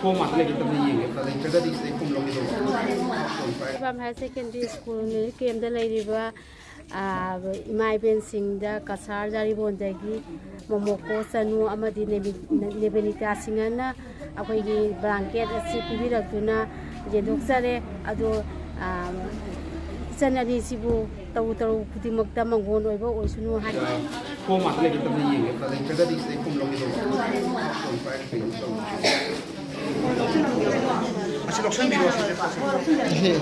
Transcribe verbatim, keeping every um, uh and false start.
Form ꯉꯥꯛꯇ ꯂꯩꯒꯦ ꯇꯧꯕꯗ ꯌꯦꯡꯒꯦ ꯇꯧꯕꯗ ꯂꯩꯇ꯭ꯔꯒꯗꯤ ꯁꯤꯗꯩ ꯐꯣꯝ ꯂꯧꯒꯦ ꯇꯧꯕ꯫ ꯐꯤꯕꯥꯝ ꯍꯥꯌꯔ ꯁꯦꯀꯦꯟꯗꯔꯤ ꯁ꯭ꯀꯨꯜ ꯃꯦꯔꯤꯠ ꯀꯦꯝꯗ ꯂꯩꯔꯤꯕ, ꯑ, ꯏꯃꯥ ꯏꯕꯦꯟꯁꯤꯡꯗ ꯀꯁꯥꯔ ꯖꯥꯔꯤꯕꯣꯟꯗꯒꯤ ꯃꯣꯃꯣꯀꯣ ꯆꯅꯨ ꯑꯃꯗꯤ ꯅꯦꯕꯤ-, ꯅꯦꯕꯦꯅꯤꯇꯥ ꯁꯤꯡꯍꯅ ꯑꯩꯈꯣꯏꯒꯤ ꯕ꯭ꯂꯥꯡꯀꯦꯠ ꯑꯁꯤ ꯄꯤꯕꯤꯔꯛꯇꯨꯅ ꯌꯦꯟꯊꯣꯛꯆꯔꯦ꯫ ꯑꯗꯣ, ꯑ, ꯏꯆꯟ ꯑꯅꯤꯁꯤꯕꯨ ꯇꯧꯔꯨ ꯇꯧꯔꯨ ꯈꯨꯗꯤꯡꯃꯛꯇ ꯃꯪꯒꯣꯟ ꯑꯣꯏꯕ ꯑꯣꯏꯁꯅꯨ ꯍꯥꯏ꯫ ꯐꯣꯝ ꯉꯥꯛꯇ ꯂꯩꯒꯦ ꯇꯧꯕꯗ ꯌꯦꯡꯒꯦ ꯇꯧꯕꯗ ꯂꯩꯇ꯭ꯔꯒꯗꯤ ꯁꯤꯗꯩ ꯐꯣꯝ ꯂꯧꯒꯦ ꯇꯧꯕ꯫ ꯑꯁꯤ ꯂꯧꯁꯟꯕꯤꯔꯣ, ꯑꯁꯤ ꯂꯧꯁꯟꯕꯤꯔꯣ꯫